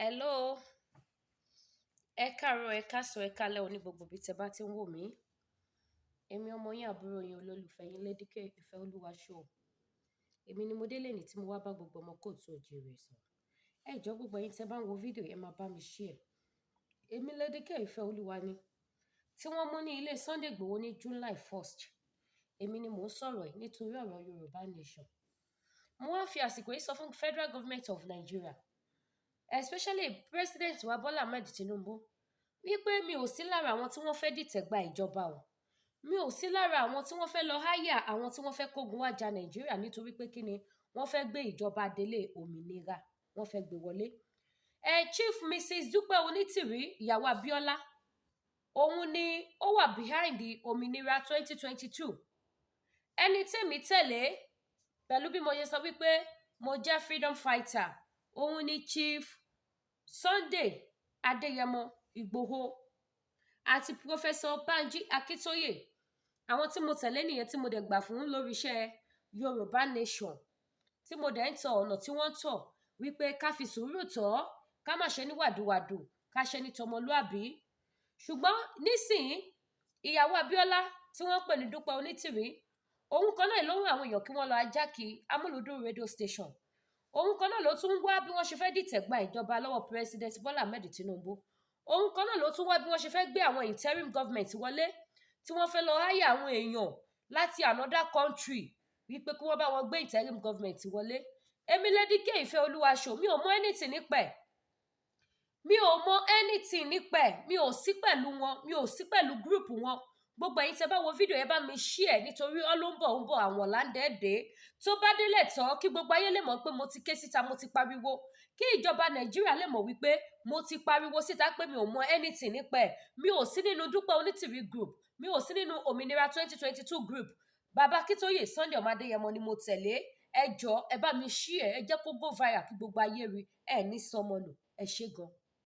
Hello, ẹ káàárọ̀, ẹ káàsán, ẹ káalẹ́ o ní gbogbo ibi tí ẹ bá ti ń wò mí. Èmi ọmọ yín, àbúrò yín, olólùfẹ́ yín, Lady K Ìfẹ́ Olúwa show. Èmi ni mo délé ní tí mo wá bá gbogbo ọmọ káàárọ̀ oòjíire sọ̀rọ̀. Ẹ jọ̀ọ́, gbogbo ẹ̀yin tí ẹ bá ń wo fídíò, ẹ máa bá mi share. Èmi Lady K Ìfẹ́ Olúwa ni tí wọ́n mú ní ilé Sunday Igboho ní July 1st. Èmi ni mò ń sọ̀rọ̀ yìí nítorí ọ̀rọ̀ Yorùbá Nation. Mo wá fi àsìkò yìí sọ fún Federal Government of Nigeria, especially President wa Bola Ahmed Tinubu, wípé mi ò sí lára àwọn tí wọ́n fẹ́ dìtẹ̀ gba ìjọba o. Mi ò sí lára àwọn tí wọ́n fẹ́ lọ háyà àwọn tí wọ́n fẹ́ kógun wá ja Nàìjíríà, nítorí pé kí ni? Wọ́n fẹ́ gbé ìjọba délé òmìnira, wọ́n fẹ́ gbé wọlé. Ẹ Chief Mrs Dúpẹ́ Onítìrí, ìyàwó Abíọ́lá, òun ni ó wà behind the òmìnira 2022. Ẹni tèmi tẹ̀lé pẹ̀lú bí mo ṣe sọ wípé mo jẹ́ freedom fighter, òun ni Chief Sunday Adéyẹmọ Ìgbòho àti Professor Banji Akíntóyè. Àwọn tí mo tẹ̀lé nìyẹn, tí mo dẹ̀ gbà fún lórí iṣẹ́ Yorùbá Nation, tí mo dẹ̀ ń tọ ọ̀nà tí wọ́n ń tọ̀, wípé ká fi sùúrù tọ́, ká má ṣe ní wàdùwàdù, ká ṣe ní tọmọlúàbí. Ṣùgbọ́n nísìnyí, ìyàwó Abíọ́lá tí wọ́n pè ní Dúpẹ́ Onítìrí, òun kan náà ló ń àwọn èèyàn kí wọ́n lọ hijack Amúlùúdùn radio station. Òun kan náà ló tún ń wá bí wọ́n ṣe fẹ́ dìtẹ̀ gba ìjọba lọ́wọ́ President Bola Ahmed Tinubu. Òun kan náà ló tún wá bí wọ́n ṣe fẹ́ gbé àwọn interim government wọlé, tí wọ́n fẹ́ lọ háyà àwọn èèyàn láti another country wípé kí wọ́n bá wọn gbé interim government wọlé. Èmi Lady K Ìfẹ́ Olúwa show, mi ò mọ anything nípa ẹ̀. Mi ò mọ anything nípa ẹ̀. Mi ò sí pẹ̀lú wọn, mi ò sí pẹ̀lú group wọn. Gbogbo ẹ̀yin tẹ́ bá wo fídíò, ẹ bá mi share, nítorí ọ ló ń bọ̀, ń bọ̀, àwọn láńdẹ́ẹ̀dẹ́ tó bá délẹ̀ tán, kí gbogbo ayé lè mọ̀ pé mo ti ké síta, mo ti pariwo, kí ìjọba Nàìjíríà lè mọ̀ wípé mo ti pariwo síta pé mi ò mọ anything nípa ẹ̀. Mi ò sí nínú Dúpẹ́ Onítìrí group, mi ò sí nínú Òmìnira 2022 group. Bàbá Akíntóyè, Sunday ọmọ Adéyẹmọ ni mo tẹ̀lé. Ẹ jọ, ẹ bá mi share, ẹ jẹ́ kó go viral, kí gbogbo ayé rí ẹ ní sọmọ nù. Ẹ ṣé gan.